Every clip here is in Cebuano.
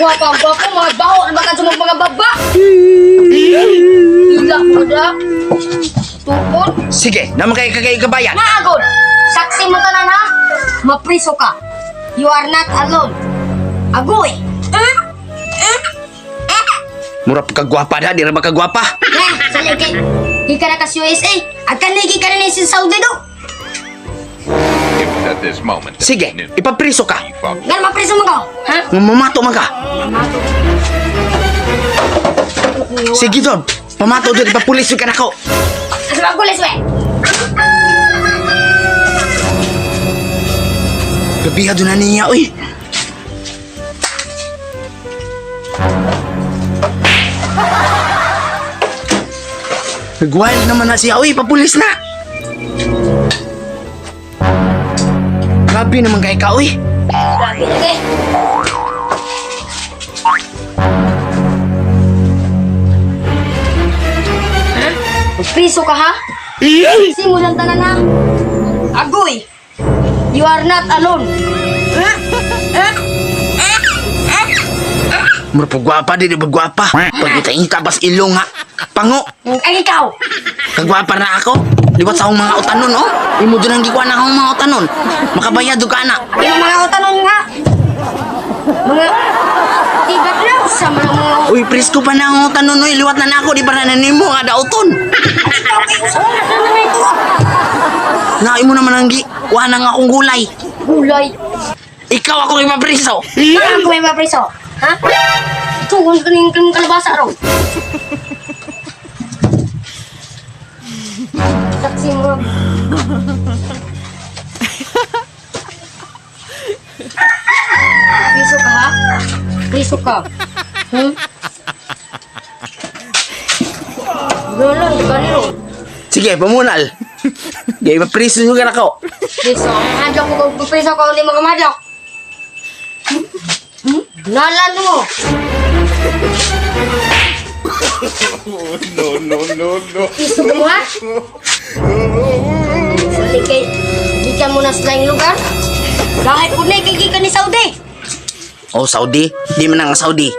Gwapa, gwapa, mga baho, na baka sumog mga baba. Hila ko da. Tukod. Sige, naman kay kagay kabayan. Naagod! Saksi mo tanan ha? Mapriso ka. You are not alone. Agoy! Mura pa kagwapa da, di ra ba kagwapa? Eh, sali kay. Di ka na kas USA. Agkan na ka na ni Saudi do. It was at this moment that Sige, he knew ipapriso ka. he fucked Ngan mapriso mo ka. Ha? Nga mamato man ka. Mato. Sige Job, pamato dyan, ipapulis ka nako. Asa magulis we? Gabiha doon na niya, uy. Nag-wild naman na siya, uy, papulis na. Grabe naman kay ka, uy. Grabe na kay. Ha? Magpriso ka ha? Simulan tanan ha? Agoy! You are not alone. Mura pa gwapa, di ba gwapa? Pagkita-ita, bas ilong ha. Pango, Ay ikaw! kagwapa na ako. Liwat sa akong mga utanon, oh. Imo doon ang gikuha na akong mga utanon. Makabayad do ka na. Yung mga utanon nga. Mga tibat na sa mga mga Uy, presko pa na ang utanon, uy. Liwat na na ako, di ba na nanimo nga dauton. Ikaw kay usa na na ito. Na imo naman ang gi, kuha na nga akong gulay. Gulay. Ikaw ako ipapriso. Ano ako may mapriso? Ha? Tugon ko ning kang kalabasa ro. Saksi mo. Priso ka ha? Priso ka. Wala, di ba nilo? Sige, pamunal. Gay ipapriso nyo ka na ko. Priso, hadlok ko kung priso ko hindi mo kamadlok. Nalan mo. No, no, no, no. Piso mo ha? Sali kay gikan mo na sa laing lugar. Dahil po na kay gikan ni Saudi. Oh, Saudi. Di man ang Saudi.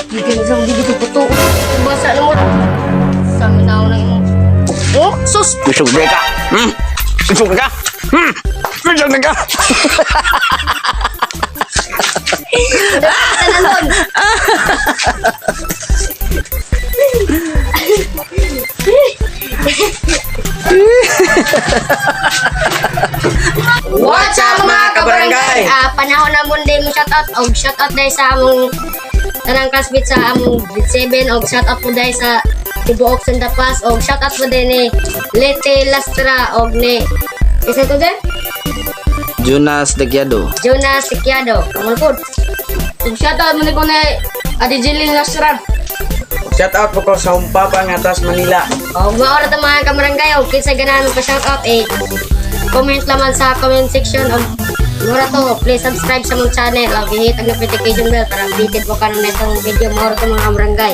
Gikan ni Saudi dito po to. Basa na mo. Sa minaw na imo. Oh, sus. Kusog na ka. Kusog na ka. Kusog na ka. Tanan. What's up mga kabarangay? Ah, panahon na mo din mo shoutout og shoutout dahil sa among tanang classmate sa among grade 7 og shoutout po dahil sa Tibuok Santa Paz og shoutout po din ni Lete Lastra og ni Isa to din? Jonas Dagyado. Jonas Siquiado. Kamu po. Ug shoutout mo ni ko na Ate Jeline Lastra. Shout out po ko sa Humpapa nga tas Manila. Og mao ra ta mga kabarangay og kinsa ganahan pa shoutout eh comment laman sa comment section og mura to please subscribe sa mong channel og i-hit ang notification bell para updated mo kanon netong video. Mao ra to mga kabarangay.